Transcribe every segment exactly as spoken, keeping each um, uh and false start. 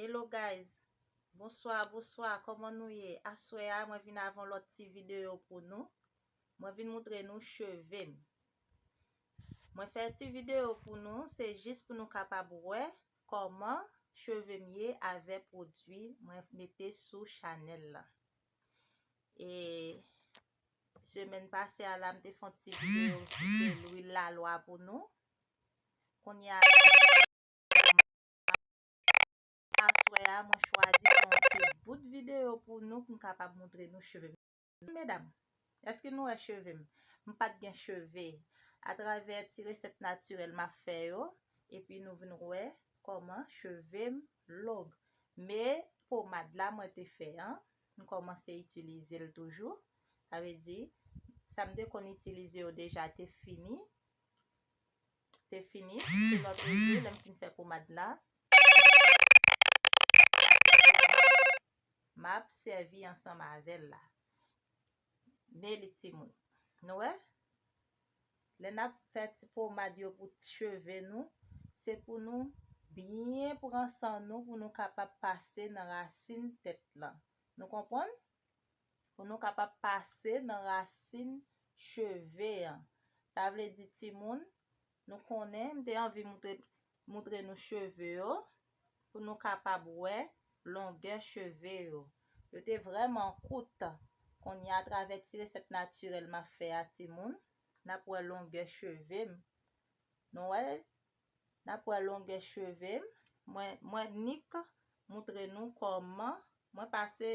Hello guys, bonswa, bonswa, kòman nou ye? Aswè a, mwen vin avè yon lòt ti videyo pou nou. Mwen vin moutre nou cheve m. Mwen fè ti videyo pou nou, se jis pou nou kapab wè kòman cheve m ye avè pwodui mwen mete sou chanèl la. E semèn pase a la, m te fè yon ti videyo sou lwil lalwa pou nou. Kounye a, aswè a, mwen chwazi fè yon ti bout videyo pou nou, pou m kapab moutre nou cheve m. Medam, èske nou wè cheve m? M pa t gen cheve. Atravè ti resèt natirèl m ap fè yo, epi nou vin wè kòman cheve m long. Men pomad la mwen te fè an, m kòmanse itilize l toujou. Sa vle di, sa m te konn itilize yo deja te fini. Te fini. Se lòt jou, lè m fin fè pomad la, m ap sèvi ansanm avè l la. Men li timoun. Nou wè? Lè n ap fè ti pomad yo pou cheve nou, se pou nou byen pran san nou, pou nou kapab pase nan rasin tèt lan. Nou konprann? Pou nou kapab pase nan rasin cheve an. Sa vle di, timoun, nou konnen, m te anvi moutre, moutre nou cheve yo, pou nou kapab wè longè cheve yo. Yo te vrèman kout. Kounye a, atravè ti resèt natirèl m ap fè a, timoun, n ap wè longè cheve m. Nou wè, n ap wè longè cheve m. Mwen, mwen nik moutre nou kòman mwen pase,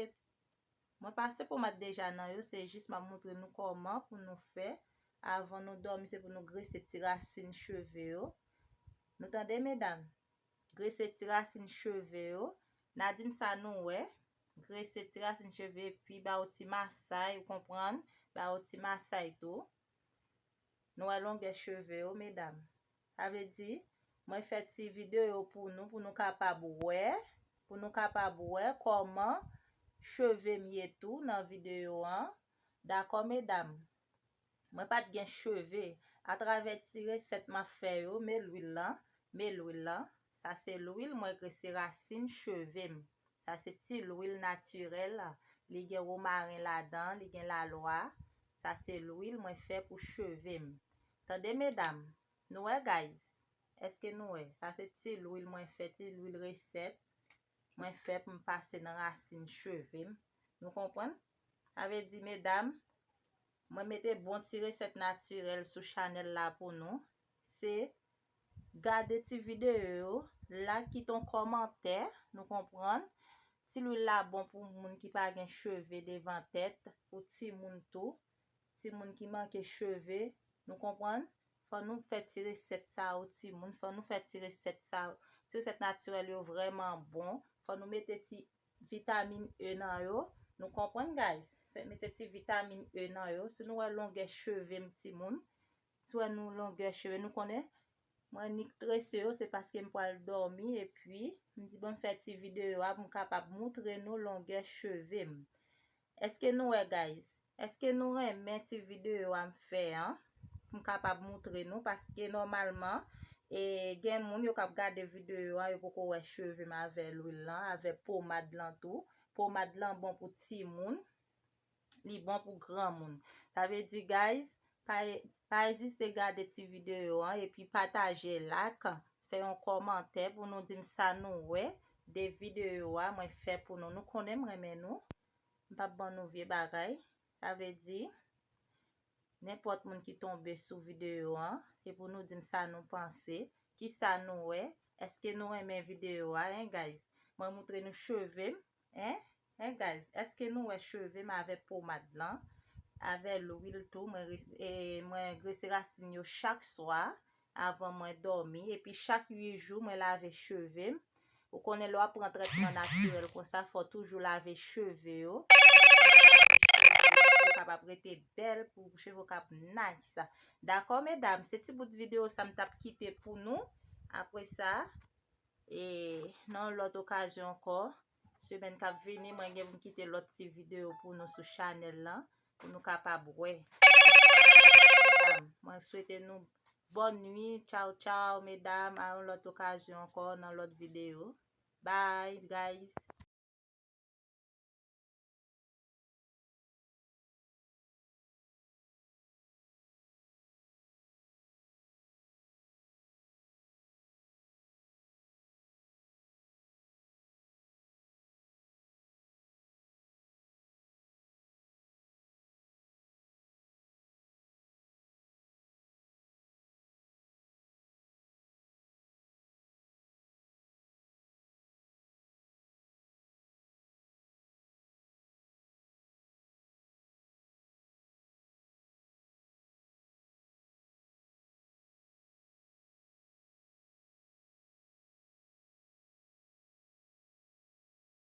mwen pase pomad deja nan yo, se jis m ap moutre nou kòman pou nou fè. Avan nou dòmi, se pou nou grese ti rasin cheve yo. Nou tande, medam? Grese ti rasin cheve yo. N a di m sa nou wè. Grese ti rasin cheve, epi ba yo ti masay, ou konprann? Ba yo ti masay tou. Nou wè longè cheve yo, medam. Sa vle di, mwen fè ti videyo pou nou, pou nou kapab wè, pou nou kapab wè kòman cheve m ye tou nan videyo an. Dakò, medam? Mwen pa t gen cheve. Atravè ti resèt m ap fè yo, men lwil lan, men lwil lan. Sa se lwil mwen grese rasin cheve m. Sa se ti lwil natirèl. Li gen womaren ladan, li gen lalwa. Sa se lwil mwen fè pou cheve m. Tande, medam, nou wè, guys? Èske nou wè? Sa se ti lwil mwen fè, ti lwil resèt mwen fè pou m pase nan rasin cheve m. Nou konprann? Sa vle di, medam, mwen mete bon ti resèt natirèl sou chanèl la pou nou. Se gade ti videyo yo, like, kite yon kòmantè, nou konprann. Ti lwil la bon pou moun ki pa gen cheve devan tèt, pou timoun tou. Timoun ki manke cheve, nou konprann? Fò nou fè ti resèt sa yo, timoun. Fò nou fè ti resèt sa yo. Ti resèt natirèl yo vrèman bon. Fò nou mete ti vitamin E nan yo. Nou konprann, guys? Fè mete ti vitamin E nan yo. Si nou wè longè cheve m, timoun, si w wè nou longè cheve, nou konnen, mwen nik trese yo, se paske m pral dòmi, epi m di, bon, m fè ti videyo a pou m kapab moutre nou longè cheve m. Èske nou wè, guys? Èske nou renmen ti videyo a m fè an? Pou m kapab moutre nou, paske nòmalman, e, gen moun yo k ap gade videyo a, yo poko wè cheve m avè lwil lan, avè pomad lan tou. Pomad lan bon pou timoun, li bon pou granmoun. Sa vle di, guys, pa, pa ezite gade ti videyo an, epi pataje, like, fè yon kòmantè pou nou di m sa nou wè de videyo a mwen fè pou nou. Nou konnen m renmen nou. M p ap ban nou vye bagay. Sa vle di, nenpòt moun ki tonbe sou videyo an, se pou nou di m sa nou panse, kisa nou wè, èske nou renmen videyo a, hein, guys? Mwen moutre nou cheve m, hein, hein, guys? Èske nou wè cheve m avè pomad lan, avè lwil tou? Mwen re-, e, mwen grese rasin yo chak swa avan mwen dòmi, epi chak uit jou, mwen lave cheve m. Ou konnen lè w ap pran trètman natirèl konsa, fò w toujou lave cheve yo. Pou yo kapab rete bèl, pou cheve w kab nice. Dakò, medam? Se ti bout videyo sa m t ap kite pou nou. Apre sa, e, nan yon lòt okazyon ankò, semèn k ap vini, mwen gen pou m kite lòt ti videyo pou nou sou chanèl lan, pou nou kapab wè. Medam, mwen swete nou bòn nuit, tchaw, tchaw, medam, a yon lòt okazyon ankò, nan lòt videyo. Bye, guys.